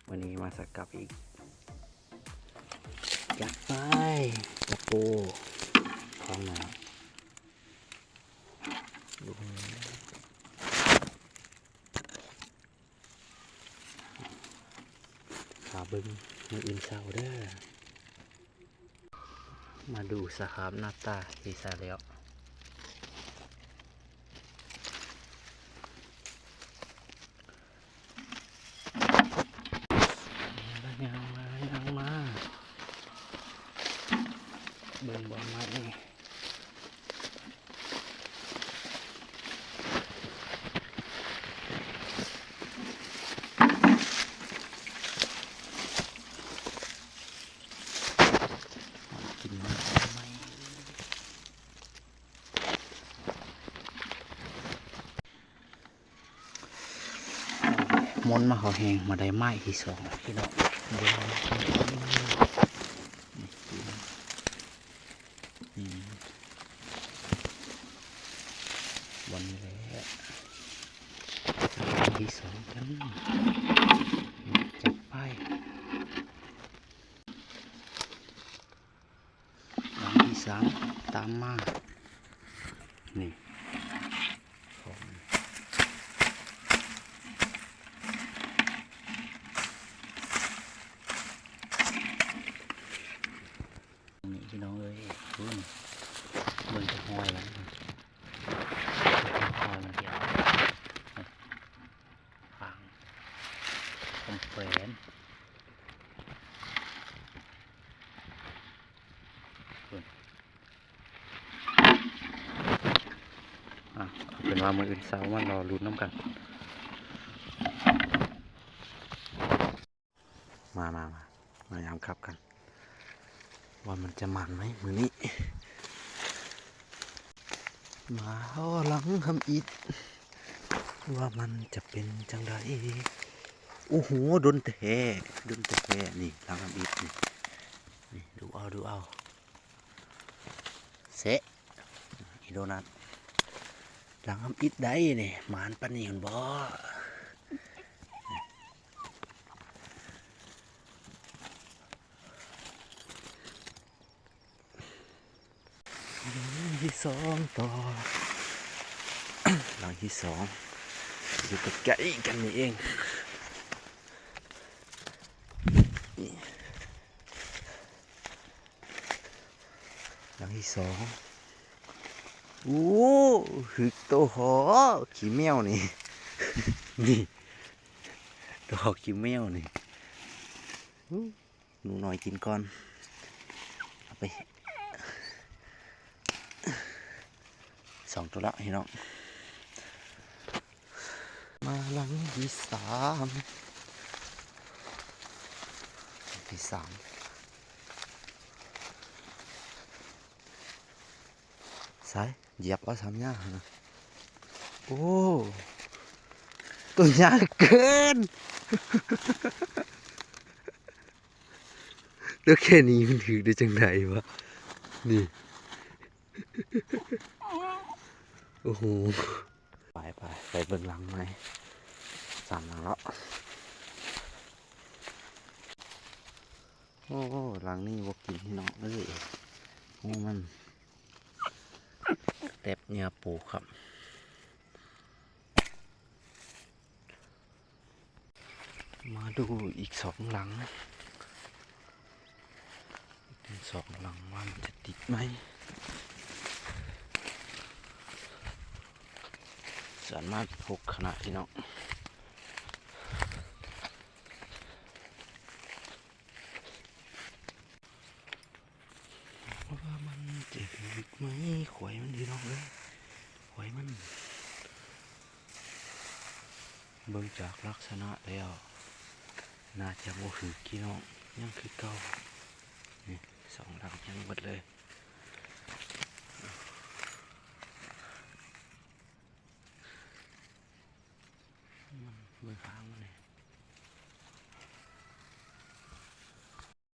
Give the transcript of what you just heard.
ມື້ນີ້ມາສະກັບອີກ ຈັດໄປ ກະໂປ ຂອງໜ້າ ຖ້າເບິ່ງມື້ອື່ນເຊົ້າເດີ້. ມາດູສະພາບໜ້າຕາທີ່ໃສ່ແລ້ວ ຍ່າງມາ ຍ່າງມາ ເບິ່ງບ່ອນໃໝ່. ກິນນ້ຳໃໝ່ ມົນມາເຂົ້າແຮງ ມາໄດ້ໄມ້ທີສອງພີ່ນ້ອງ ເບິ່ງ ນີ້ ບ່ອນນີ້ແຫຼະ ທີສອງກັນ ຈັດໄປ. ຫຼັງທີສາມຕາມມາ ນີ້ ນີ້ພີ່ນ້ອງເອີຍ ພຸ້ນ ເບິ່ງແຕ່ຮອຍມັນ ຮອຍມັນເຮັດ ຟາງ ຄອມແຂວນ ພຸ້ນ ອ່ະ ເອົາເປັນວ່າມື້ອື່ນເຊົ້າມາລໍລຸ້ນນຳກັນ. ມາ ມາ ມາ ມາຍາມກັບກັນ ວ່າມັນຈະໝານໄໝມື້ນີ້. ມາຮອດຫຼັງທຳອິດ ວ່າມັນຈະເປັນຈັ່ງໃດ. ໂອ້ໂຫ ດົນແທ້ ດົນແທ້ ນີ້ ຫຼັງທຳອິດນີ້ ນີ້ ດູເອົາ ດູເອົາ ແຊະ ອີໂດນັດ ຫຼັງທຳອິດໃດນີ້ ໝານປານນີ້ພຸ້ນບໍ? ຫຼັງທີສອງຕໍ່ ຫຼັງທີສອງ ຢູ່ໃກ້ໆກັນນີ້ເອງ ນີ້ ຫຼັງທີສອງ ໂອ້ ຮຶກໂຕຫໍຂີ້ແມວນີ້ ນີ້ ໂຕຫໍຂີ້ແມວນີ້ ໂອ້ ໜູນ້ອຍກິນກ່ອນ ເອົາໄປ ສອງໂຕລະພີ່ນ້ອງ. ມາຫຼັງທີສາມ ທີສາມ ໃສ ຢຽບເອົາສາມຫຍ້າຫັ້ນນະ ໂອ້ ໂຕໃຫຍ່ເກີນ ແລ້ວແຄ່ນີ້ມັນຖືກໄດ້ຈັ່ງໃດວະ ນີ້ ໂອ້ໂຫ ໄປ ໄປ ໄປເບິ່ງຫຼັງໃໝ່ ສາມຫຼັງເນາະ. ໂອ້ ຫຼັງນີ້ບໍ່ກິນພີ່ນ້ອງເອີຍ ໂອ້ ມັນແຕັບເຫຍື່ອປູຄັບ. ມາດູອີກສອງຫຼັງ ອີກສອງຫຼັງວ່າມັນຈະຕິດໄໝ ສາມາດພົກຂະນະພີ່ນ້ອງ. ວ່າມັນຈະຖືກໄໝ ຂວາຍມັນພີ່ນ້ອງເອີຍ ຂວາຍມັນ ເບິ່ງຈາກລັກສະນະແລ້ວ ໜ້າຈະບໍ່ຖືກພີ່ນ້ອງ ຍັງຄືເກົ່າ ນີ້ ສອງຫຼັງຍັງເບິດເລີຍ. ເບິ່ງຂາ